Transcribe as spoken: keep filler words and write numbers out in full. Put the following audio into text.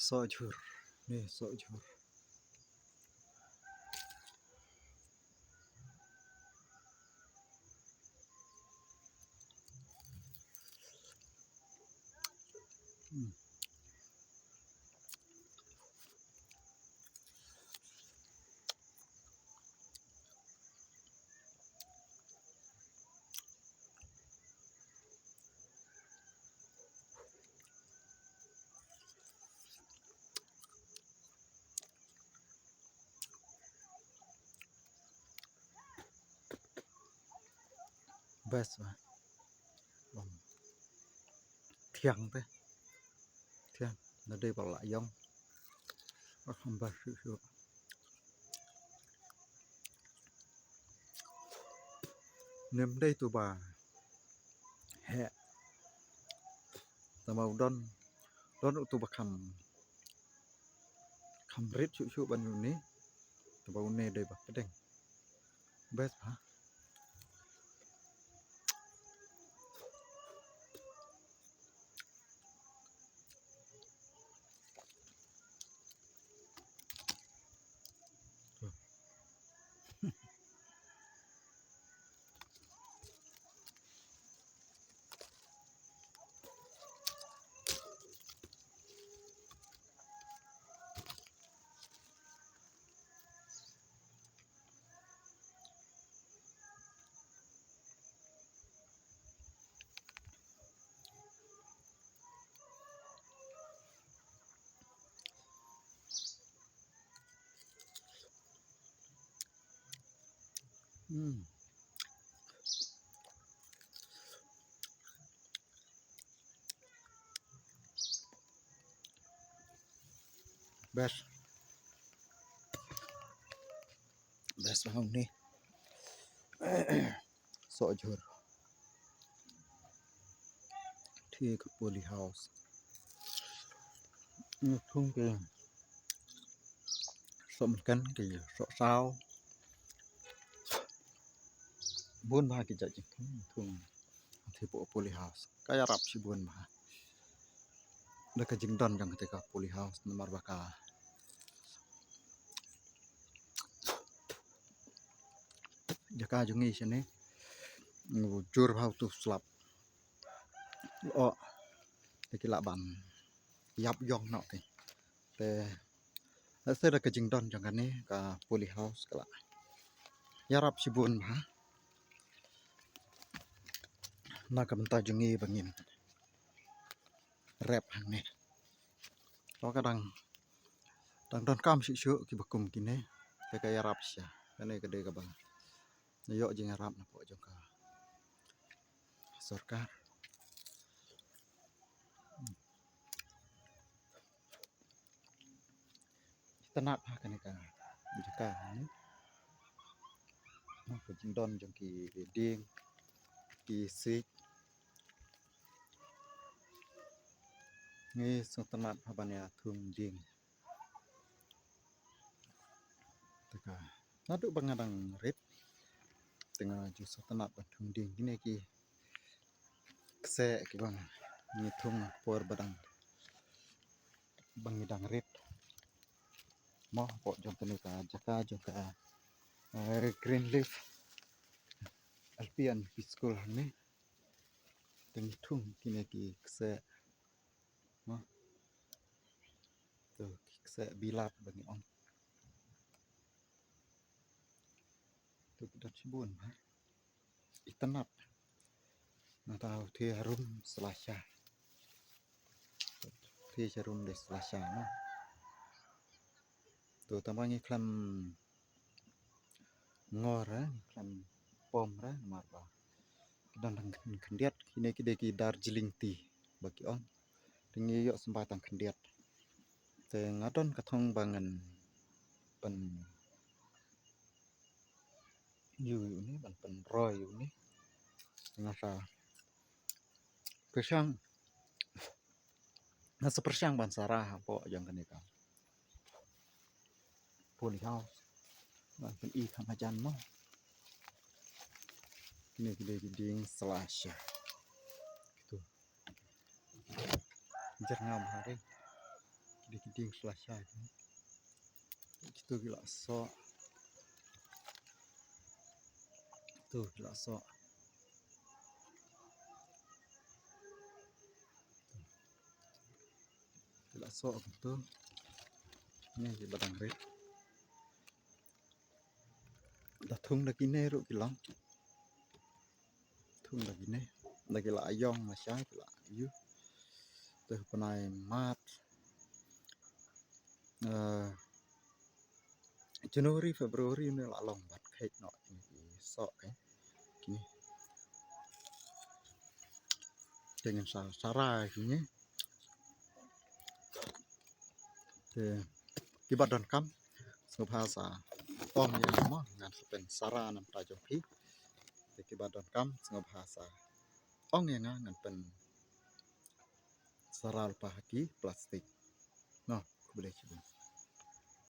Soh jhur. Ni soh jhur. Hmm. Best ba. Bam. Thiang te. Thiang. Na dei ba la ïong. Ah, best shuh shuh. Ym dei tu ba heh. Tangba u don, don utu ba kham, kham rit shuh shuh ban ïa une. Tangba une dei ba pdeng. Best ba. Hmm. Best. Best ba hong ni. Soh jhur. Thie ka poly house. Ni thung ki soh mynken ki soh saw. Bun bha ki jait jingthung, thung. Thie poh poly house. Ka ïarap shibun bha. Da ka jingdon jong kata ka poly house namar ba ka jaka jong ngi shane u jur bha utu slap. Oh, te ki lah ban ïap ïong noh te. Te lehse da ka jingdon jong kane ka poly house ka lah ïarap shibun bha na ka bynta jong ngi ba ngin rep hangne. To ka dang, dang donkam shuh shuh kiba kum kine. Te ka ïarap sha kane ka dei kaba ïoh jingïarap na pdeng jong ka sorkar. Itynnad ha kane ka jaka ne. Ka jingdon jong ki dieng, ki siej. Ngi sngewtynnad ha ban ïa thung dieng. Te ka naduh ba nga dang rit te nga ju sngewtynnad ban thung dieng. Kine ki kseh kiba ngi thung por ba dang, ba ngi dang rit. Mo, hapoh jong kane ka jaka jong ka, eh, Greenleaf L P and U P School hangne. Te ngi thung kine ki kseh. Mo. To ki kseh bilat ba ngi ong. To ki don shibun bha. Itynnad. Nangta u thie harum slasha. Thie harum de slasha na. To tangba ngi khlem ngor, eh, ngi khlem pom re namar ba ki don tang khyndiat, kine ki dei ki Darjeeling tea ba ki ong. Te ngi ïoh symbai tang khyndiat. Te nga don ka thong ba ngan pyn ïu ïu ni, ban pynroi ïu ni. Nga sa pyrshang, nga sa pyrshang ban sa rah hapoh jong kane ka poly house. Ban pyni kham hajan mo. Kine ki dei ki dieng slasha. Kitu. Jyrngam ha dei. Ki Ki dieng sla shai. Kitu ki la soh. Kitu ki la soh. Ki la soh kitu. Ni ki ba dang rit. Da thung da kine ruh ki long. Thung da kine. Da ki la ïong la shai ki la ïu. Te u bnai March, eh, January, February ne la long bad kheit noh kine ki soh, eh. Kine. Te ngan sa, sara kine. Te ki ba donkam sngewbha sa ong ïa nga mo, ngan sa pynsara namar jong phi. Te ki ba donkam sngewbha sa ong ïa nga, ngan pynsara lypa ha ki plastik. No, khublei shibun.